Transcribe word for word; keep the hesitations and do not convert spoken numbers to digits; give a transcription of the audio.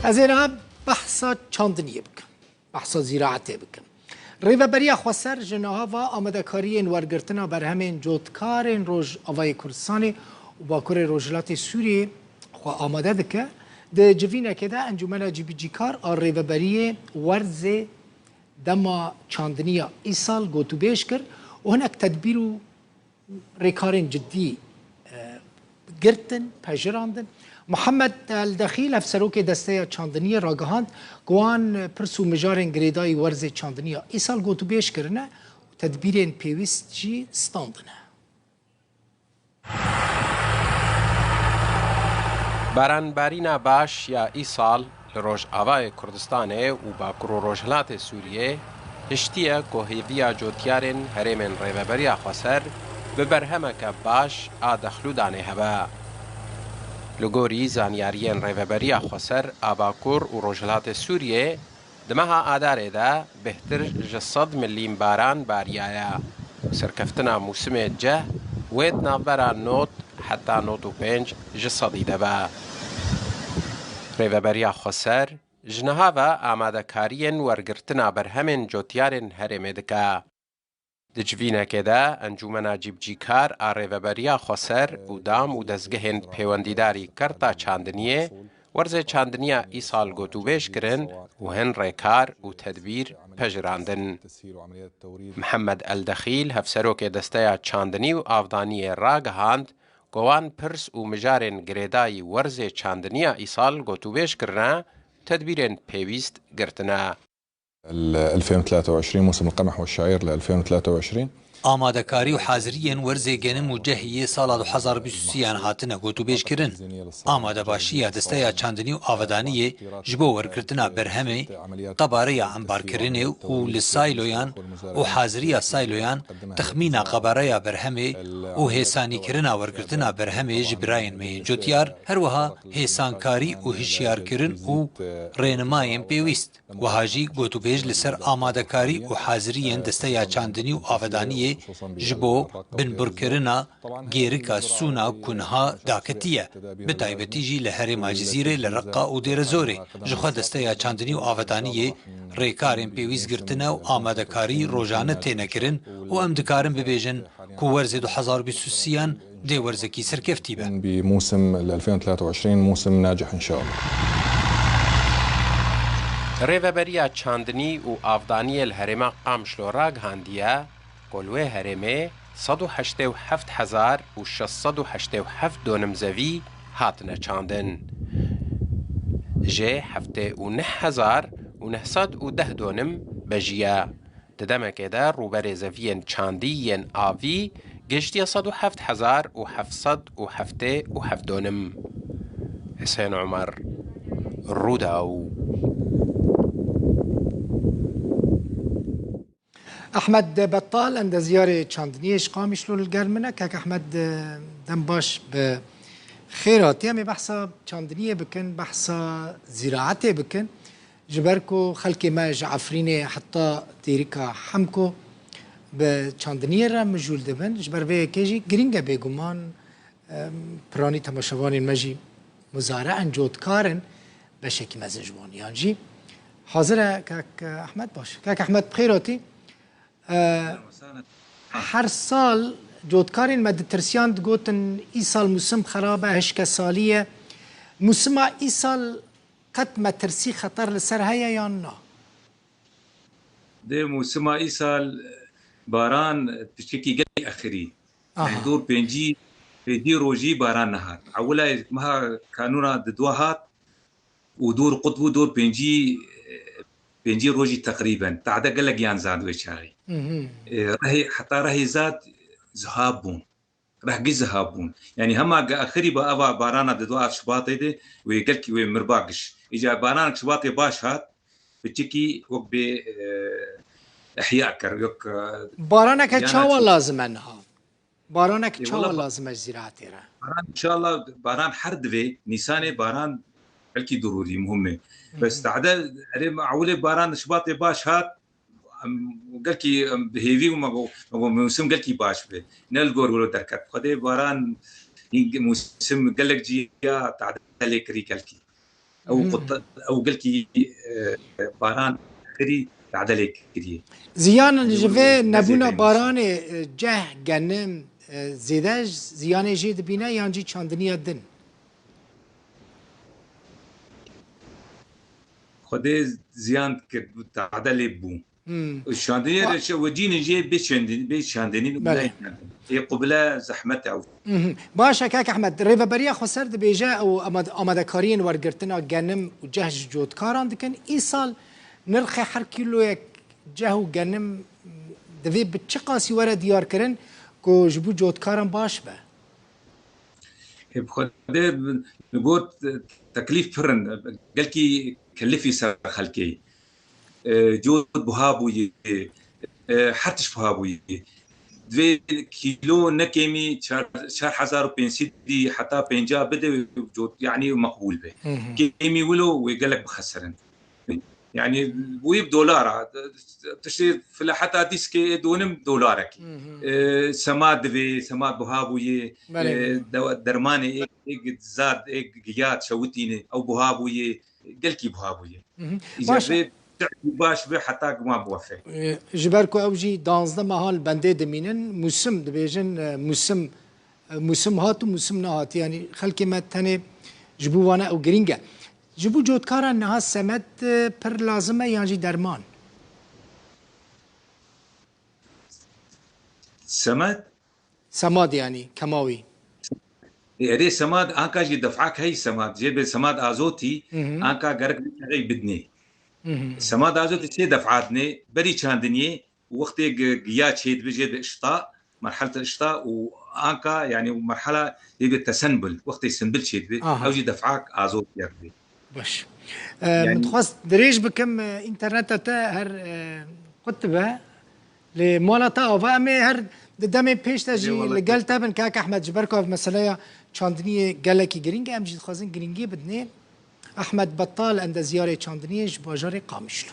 Ez ê niha behsa çandiniyê bikim. Behsa zîraetê bikim. Rêveberiya Xweser ji niha ve amadekariyên wergirtina berhemên cotkarên Rojavayê Kurdistanê û Bakurê Rojhilatê Sûriyê xwe amade dike. Di civînekê de Encûmena Cîbicîkar a Rêveberiyê werzê dema çandiniya îsal gotûbêj kir û hinek tedbîr û rêkarên cidî, e, girtin, pejirandin. Muhammed El Dexîl, hevserokê Desteya Çandiniyê ragihand ku wan pirs û mijarên girêdayî werzê çandiniya îsal gotûbêj kirine û tedbîrên pêwîst jî standine. Baranbarîna baş ya îsal li Rojavayê Kurdistanê û Bakur û Rojhilatê Sûriyê hiştiye ku hêviya cotyarên herêmên Rêveberiya Xweser bi berhemeke baş a dexlûdanê hebe. Li gorî zanyariyên Rêveberiya Xweser a Bakur û Rojhilatê Sûriyê, di meha Adarê de bêhtir ji sed milîm baran bariyaye. Serkeftina mûsimê ceh wê di navbera nod heta nod û pênc ji sedî de be. Rêveberiya Xweser ji niha ve amadekariyên wergirtina berhemên cotyarên herêmê dike. Di civînekê de Encûmena Cîbcîkar a Rêveberiya Xweser û dam û dezgehên pêwendîdarî Kerta Çandiniyê werzê çandiniya îsal gotûbêj kirin û hin rêkar û tedbîr pejirandin. Mihemed El Dexîl, hevserokê Desteya Çandinî û Avdaniyê ragihand ku wan pirs û mijarên girêdayî werzê çandiniya îsal gotûbêj kirine, tedbîrên pêwîst girtine. ال ألفين وثلاثة وعشرين موسم القمح والشعير ل ألفين وثلاثة وعشرين. Amadekarî û haziriyên werzê genim û cehî yê sala du hezar bîst û sê yan hatine gotûbêjkirin. Amadebaşiya Desteya Çandinî û Avadaniyê ji bo wergirtina berhemê, qebareya embarkirinê û li sayloyan û haziriya sayloyan, texmîna qebareya berhemê û hêsanîkirina wergirtina berhemê ji birayên me yên cotyar, her wiha hêsankarî û hişyarkirin û rênimayên pêwîst. Wiha jî gotûbêj li ser amadekarî û haziriyên Desteya Çandinî û Avedaniyê ji bo binbirkirina gêrika sûna ku niha daketiye, bi taybetî jî li herêma Cizîrê, li Reqa û Dêrezorê. Jixwe Desteya Çandinî û Avedaniyê rêkarên pêwîst girtine û amadekarî rojane têne kirin û em dikarin bibêjin ku werzê du hezar bîst û sê yan dê werzekî serkeftî be. بموسم ال ألفين وثلاثة وعشرين موسم ناجح إن شاء الله. Rêveberiya Çandinî û Avdaniyê li herêma Qamişlo ragihandiye ku li wê herêmê sed û heştê û heft hezar û şeş sed û heştê û heft donim zevî hatine çandin. Jê heftê û neh hezar û neh sed û deh donim bejî ye. Di demekê de rûberê zeviyên çandî yên avî gihiştiye sed û heft hezar û heft sed û heftê û heft donim. Husên Omer, Rûdaw. Ehmed Bettal, endezyarê çandiniyê ji Qamişlo li gel min e. Kek Ehmed, dem baş, bi xêr hatî. Em ê behsa çandiniyê bikin, behsa zîraetê bikin. Ji ber ku xelkê me ji Efrînê heta Têrika Hemko bi çandiniyê re mijûl dibin, ji ber vê yekê jî girîng e bêguman, em, piranî temaşevanên me jî muzare in, cotkar in, beşekî mezin ji wan. Yan jî hazir e, kek Ehmed, baş. Kek Ehmed, bi xêr hatî. E, her sal cotkarên me ditirsiyan, digotin, îsal mûsim xerab e, hişke salî ye. Mûsima îsal qet metirsî, xeter li ser heye yan na? Dê mûsima îsal baran piçekî gelek exirî. Aha. Yani dor pêncî, pêncî rojî baran nehat. Ewila meha Kanûna di dua hat û dor qut bû, dor pêncî, pêncî rojî teqrîben. Tade gelek yan zand wê çaxî. Mhm. E, rehê, heta rehê zad ziha bûn. Reh giş ziha bûn. Yanî hema ge axirî ba eva barana di dua ev Şubatê de wê gelkî wê mirba giş. Îca baranek Şubatê baş hat, piçikî wek bê, e, ihya kir, wek, e, Baraneke yana çawa çû. Lazim e niha? Baraneke Ê, çawa wala ba- lazim e ji zîraetê re? Baran inşallah, baran her divê, Nîsanê baran belkî durûrî, muhim e. Hı hı. Bes tade, erê, ewilê baran Şubatê baş hat, em, gelkî, em, bi hêvî û me got, me got, mûsim gelkî baş be. Ne li gor wilo derket. Xwedê baran, hîn mûsim gelek cîya tade lê kirî gelkî. Ew qut-, ew gelkî, e, baran kirî, tedelê kirî. Ziyan ji vê nebûna baranê, e, ceh, genim, e, zêde ziyanê jê dibîne yan jî çandiniya din? Xwedê ziyan kir, tedelê bû. Hmm. Şandiniyê re çi wecînin jê bê çendin, bê çandinîn û Belê. Ê qubile zehmet ew. Mhm. Baş e, kak Ehmed, Rêveberiya Xweser dibêje ew amad-, amadekariyên wergirtina genim û ceh ji cotkaran dikin. Îsal nirxê her kîloyek ceh û genim divê bi çi qasî were diyarkirin ku ji bo cotkaran baş be? Ê bi Xwedê, li gor teklîf pir in, gelkî kelifî ser xelkê. E, cot buha bûye, e, her tişt buha bûye. Divê kîlo ne kêmî çar, çar hezar û pênc sedî heta pênca bide, cot, yanî meqbûl be. Hı hı. Kêmî wilo wê gelek bixesirin. Yanî wî bi dolara, tiştê filaheta dîskê ê donim dolarekî. Hı hı. E, sema divê, sema buha bûye, Belê. E, dewa-, dermanê ê, ê zad, ê giya çewitîne, ew buha bûye, gelkî buha bûye. Hı hı. Îca Baş e. Vê baş be heta guma biwefe. E, ji ber ku ew jî danzdeh meha li bendê dimînin, musim dibêjin, e, musim, e, musim hat û musim nehat. Yanî xelkê me tenê ji bo wan e ew girîng e. Ji bo cotkaran niha semed, e, pir lazim e yan jî derman? Semed? Semad yanî, kemawî. Erê semad, anka jî def'ak hey semad. Jê bê semad azotî, Hı hı. Anka gerek bê bidinê. Hı hı. Semad azotî sê def'at ne, berî çandiniyê, wextê gi-, giya çêdibe jê de işta, merhelta işta û anka, yanî merhela jê bê tesenbul, wextê senbil çêdibe, Aha. Ew jî def'ak azotî dibe. Baş. E, Yanî min dixwest dirêj bikim, e, înterneta te her, e, qut dibe. Lê mala te ava, em ê her di demê pêş de jî Ê, wele li gel te bin, kak Ehmed, ji ber ku ev meseleya çandiniyê gelekî girîng e, em jî dixwazin girîngiyê bidinê. Ehmed Bettal, endezyarê çandiniyê ji bajarê Qamişlo.